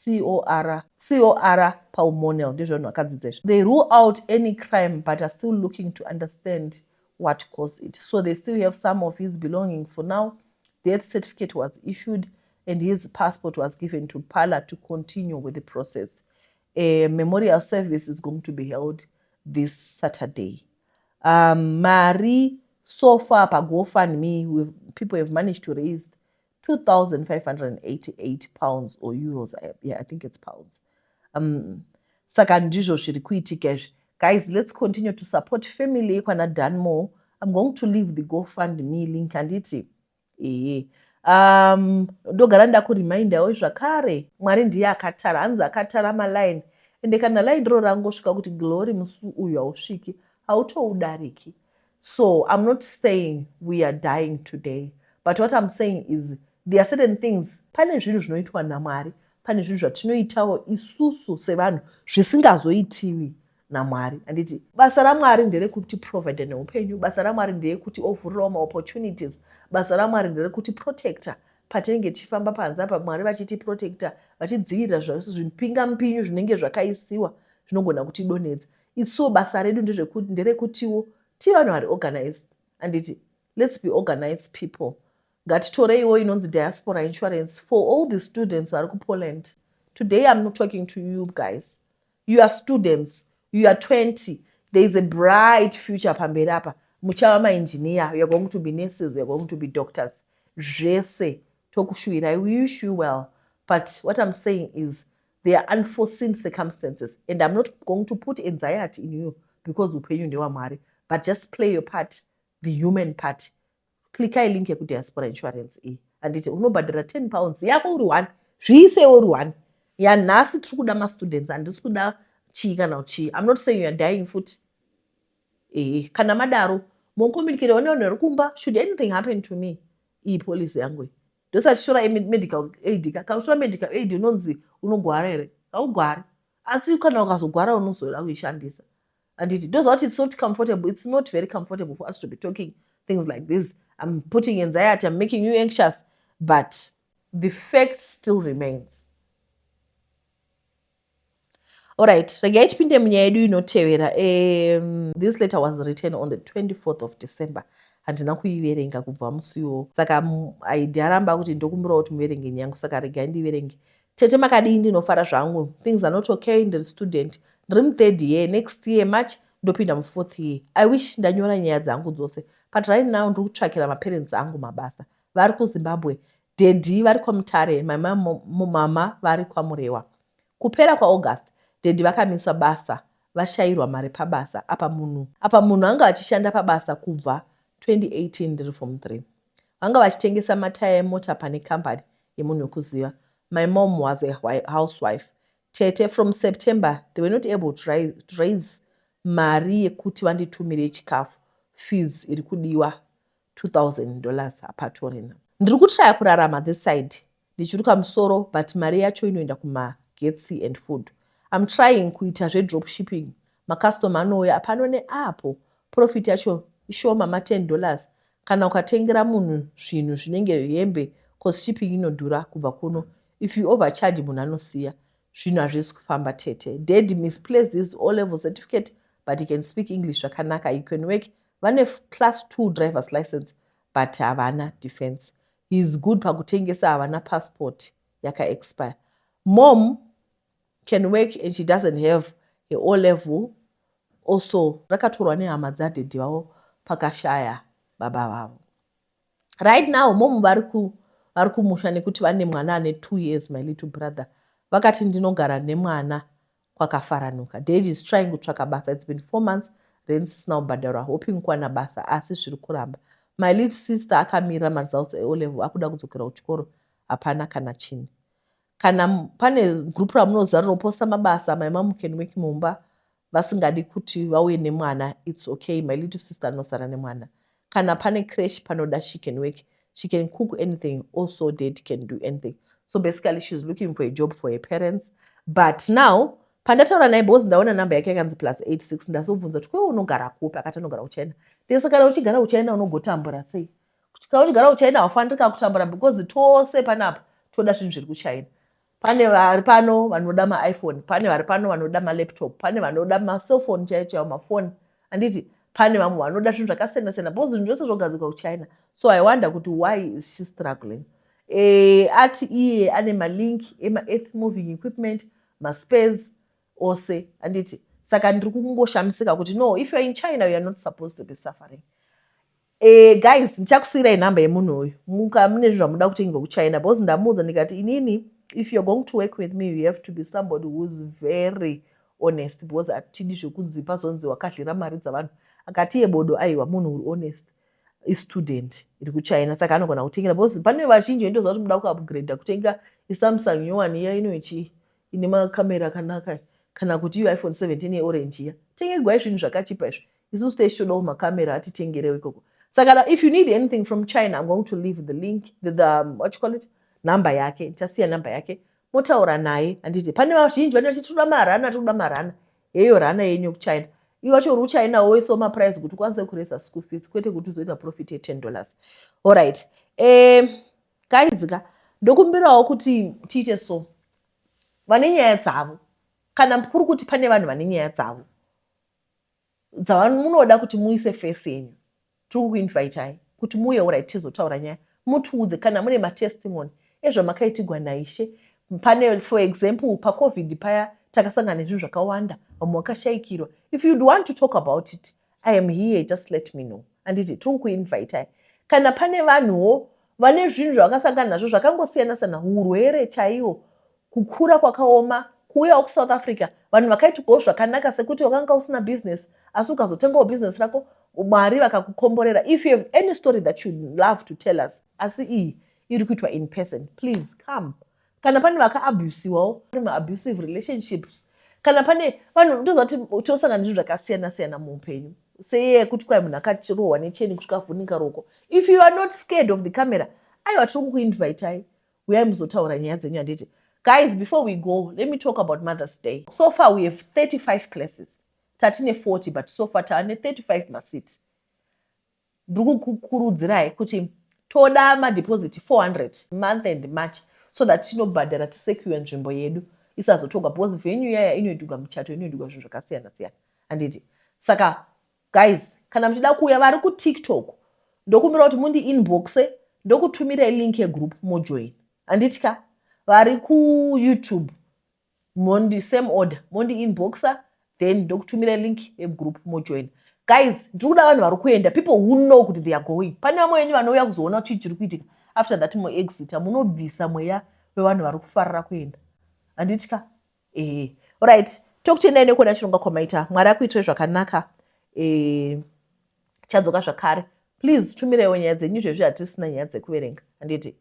COR, COR pulmonal ndizvo vanhu vakadzidza izvi. They rule out any crime but are still looking to understand what caused it. So they still have some of his belongings for now. Death certificate was issued and his passport was given to Pala to continue with the process. A memorial service is going to be held this Saturday. Mari so far paGoFundMe, people have managed to raise 2588 pounds or euros. Yeah, I think it's pounds. Saka ndizvo zviri kuitika izvi. Guys, let's continue to support family yekwana Danmore. I'm going to leave the GoFundMe link handiti. Ehe. Ndogara ndakurimindawo zvakare, Mwari ndiye akatara, hanzi akatara maline, ende kana line riro rangosvika kuti Glory musi uyu hausviki, hautoudariki. So I'm not saying we are dying today, but what I'm saying is there are certain things, pane zvinhu zvinoitwa naMwari, pane zvinhu zvatinoitawo isusu sevanhu zvisingazoitiwi naMwari, handiti? Basa raMwari nderekuti provide neupenyu, basa raMwari nderekuti ovhurirawo maopportunities, basa raMwari nderekuti protector patinenge tichifamba panze apa, Mwari vachiti protector, vachidzivirira zvipingamupinyu zvinenge zvakaisiwa zvinogona kutidonhedza. Isuwo basa redu nderekutiwo tive vanhu vari organized, handiti? Let's be organized people. Ngatitoreiwo inonzi diaspora insurance for all the students vari kuPoland. Today I'm not talking to you guys. You are students, you are 20. There is a bright future pamberi apa. Muchava maengineer, you are going to be nurses, you are going to be doctors, zvese tokushuwirai. We wish you well, but what I'm saying is there are unforeseen circumstances, and I'm not going to put anxiety in you because upenyu ndewamwari, but just play your part, the human part. Klikai link yekudiaspora insurance iyi, handiti? Unobhadhara £10 yako uri one, zviisewo uri one. Yanhasi tiri kuda mastudents, handisi kuda chii kana chii. I'm not saying you are dying futi. Ehe, kana madaro mocommunicate nevanhu vari kumba. Should anything happen to me, iyi policy yangu iyi. Ndosati tichitora medical aid ka. Kana uchitora medical aid unonzi unogwara here? Haugwari, asi kana ukazogwara unozoda kuishandisa, handiti? Ndoziva kuti it's not comfortable, it's not very comfortable for us to be talking things like this. I'm putting anxiety, I'm making you anxious, but the fact still remains. Alright, regai tipinde munyaya yedu inotevera. This letter was written on the 24th of December. Handina kuiverenga kubva musi iwowo, saka aidhiaramba kuti ndokumbirawo kuti muverenge nyangu, saka regai ndiverenge. Tete, makadii? Ndinofara zvangu. Things are not okay. Ndiri student, ndiri muthird year. Next year March ndopinda mufourth year. I wish ndanyora nyaya dzangu dzose, but right now ndiri kutsvakira maparents angu mabasa vari kuZimbabwe. Daddy vari kwaMutare, mama vari kwaMurewa. Kupera kwaAugust daddy vakamisa basa, vashayirwa mari pabasa. Apa munhu anga achishanda pabasa kubva 2018, ndiri form 3. Vanga vachitengesa mataya emota pane kambani yemunhu wekuziva. My mom was a housewife, tete. From September they were not able to raise mari yekuti vanditumire chikafu. Fees iri kudiwa $2000 hapatorina. Ndiri kutraya kurarama this side ndichiruka musoro, but mari yacho inoenda kumagetsi and food. I'm trying kuita zvedrop shipping. Makastoma anouya pano neapo, profit yacho ishoma, ma$10 kana ukatengera munhu zvinhu zvinenge hembe, cause shipping inodhura kubva kuno. If you overcharge, munhu anosiya. Zvinhu hazvisi kufamba, tete. Dad misplaced his O level certificate, but he can speak English zvakanaka. He can work. Vane class 2 driver's license, but havana defense. He is good pakutengesa. Havana passport, yakaexpire. Mom can work and she doesn't have her O level also, rakatorwa nehama dzadaddy vavo pakashaya baba vavo. Right now mom vari kumusha nekuti vane mwana ane 2 years, my little brother. Vakati ndinogara nemwana kwakafaranuka. Dad is trying kutsvaka basa. It's been 4 months rent isina kubhadharwa, hoping kuwana basa, asi zviri kuramba. My little sister akamirira maresults eO level, akuda kudzokera kuchikoro. Hapana kana chinhu. Kana pane group ramunoziva rinoposta mabasa, my mom can work mumba. Vasingadi kuti vauye nemwana, it's okay, my little sister anosara nemwana. Kana pane creche panoda, she can work. She can cook anything. Also dad can do anything. So basically she's looking for a job for her parents. But now pandataura naye, because ndaona namba yake yakanzi +86, ndazobvunza kuti kwewe unogara kupi? Akati anogara kuChina. Ndese kana uchigara kuChina unogotambura sei? Kana uchigara kuChina haufaniri kakutambura, because tose panapa toda zvinhu zviri kuChina. Pane vari pano vanoda maiPhone, pane vari pano vanoda malaptop, pane vanoda macellphone chaiyo chaiwo, mafoni, handiti? Pane vamwe vanoda zvinhu zvakasiyana siyana, because zvinhu zvose zvogadzirwa kuChina. So I wonder kuti why is she struggling? Ati iye ane malink emaearth moving equipment, maspares ose, handiti? Saka ndiri kungoshamisika kuti no, if you are in China, you are not supposed to be suffering. Guys, ndichakusiyirai nhamba yemunhu uyu muka mune zvinhu zvamuda kutengerwa kuChina, because ndamuudza ndikati inini, if you are going to work with me, you have to be somebody who is very honest, because hatidi zvekunzi pazonzi wakadyira mari dzavanhu. Akati iye bodo, aiwa, munhu uri honest. Istudent iri kuchina, saka anogona kutengera, because pane vazhinji vendoziva kuti muda kuupgrada kutenga iSamsung nyowani iya inoichi ine makamera akanaka, kana kuti iyo iPhone 17 yeorange iya. Tengegwai zvinhu zvakachipa izvi, isusu techitodawo makamera, atitengerewo ikoko. Saka if you need anything from China, I'm going to leave the link, the what you call it, number yake. Ndichasiya number yake, motaura naye, handiti? Pane vazhinji vane vachiti toda marana, toda marana. Heyo rana yenyu yekuchina. Iwe wacho uri kuchina, woisawo maprice kuti ukwanise kuresa school fees, kwete kuti uzoita profit ye10 dollars. Alright, guys ka, ndokumbirawo kuti tiite so. Vane nyaya dzavo, kana kuri kuti pane vanhu vane nyaya dzavo dzamunoda kuti muise face yenyu, tiri kukuinvitai kuti muuye. Alright, tizotaura nyaya, mutiudze kana mune matestimony ezvamakaitigwa naIshe. Pane, for example, paCovid paya takasangana nezvinhu zvakawanda, vamwe vakashayikirwa. If you'd want to talk about it, I am here, just let me know, handiti? Tiri kukuinvitai. Kana pane vanhuwo vane zvinhu zvavakasangana nazvo zvakangosiyana siyana, urwere chaiwo, kukura kwakaoma, kuuyawo kuSouth Africa, vanhu vakaitirwawo zvakanaka, sekuti wakanga usina business asi ukazotengawo business rako, Mwari vakakukomborera. If you have any story that you'd love to tell us, asi iyi iri kuitwa in person, please come. Kana pane vakaabusiwawo, maabusive relationships, kana pane vanhu, ndoziva kuti tosangana nezvinhu zvakasiyana siyana muupenyu, seiye yekuti kwai munhu akachirohwa necheni kusvika avhunika ruoko. If you are not scared of the camera, aiwa, tiri kukuinvitai, uyai muzotaura nyaya dzenyu, handiti? Guys, before we go, let me talk about Mother's Day. So far we have 35 places. Tatine 40, but so far taane 35 maseat. Ndiri kukukurudzirai kuti toda madeposit 400 month and March, so that tinobhadhara, tisecure nzvimbo yedu isazotogwa, because venue yaya inoitirwa muchato, inoitirwa zvinhu zvakasiyana siyana, handiti? Saka guys, kana muchida kuuya, vari kuTikTok, ndokumbira kuti mundi inboxe, ndokutumirai link yegroup, mojoin, handiti ka? Vari kuYouTube, mondi same order, mondi inboxa, then ndokutumirai link yegroup, mojoin. Guys, ndiri kuda vanhu vari kuenda, people who know kuti they are going. Pane vamwe venyu vanouya kuzoona kuti chii chiri kuitika, after that moexita. Munobvisa mweya wevanhu vari kufarira kuenda, handiti ka? Ehe, alright, tokutendai nekuona chirongwa kwamaita. Mwari akuitirai zvakanaka. Chadzoka zvakare. Please tumiraiwo nyaya dzenyu. Izvezvi hatisina nyaya dzekuverenga, handiti?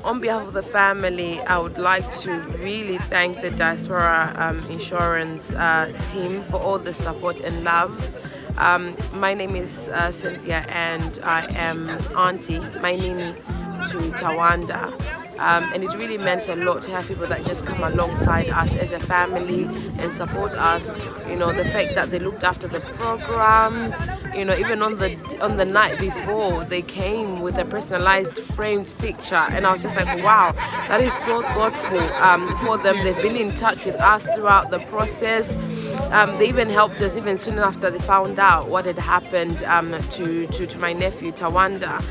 On behalf of the family, I would like to really thank the Diaspora Insurance team for all the support and love. My name is Cynthia and I am auntie, my name to Tawanda. And it really meant a lot to have people that just come alongside us as a family and support us. The fact that they looked after the programs, even on the night before, they came with a personalized framed picture, and I was just like, "Wow, that is so thoughtful for them." They've been in touch with us throughout the process. They even helped us even soon after they found out what had happened to my nephew Tawanda.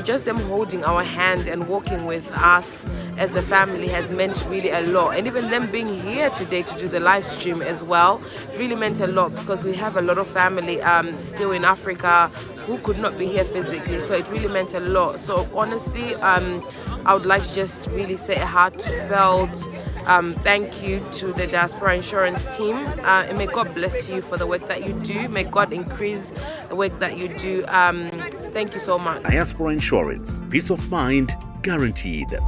Just them holding our hand and walking with us as a family has meant really a lot. And even them being here today to do the live stream as well really meant a lot, because we have a lot of family still in Africa who could not be here physically. So it really meant a lot. So honestly, I would like to just really say a heartfelt thank you to the Diaspora Insurance team. And may God bless you for the work that you do. May God increase the work that you do. Thank you so much. Diaspora Insurance. Peace of mind guaranteed.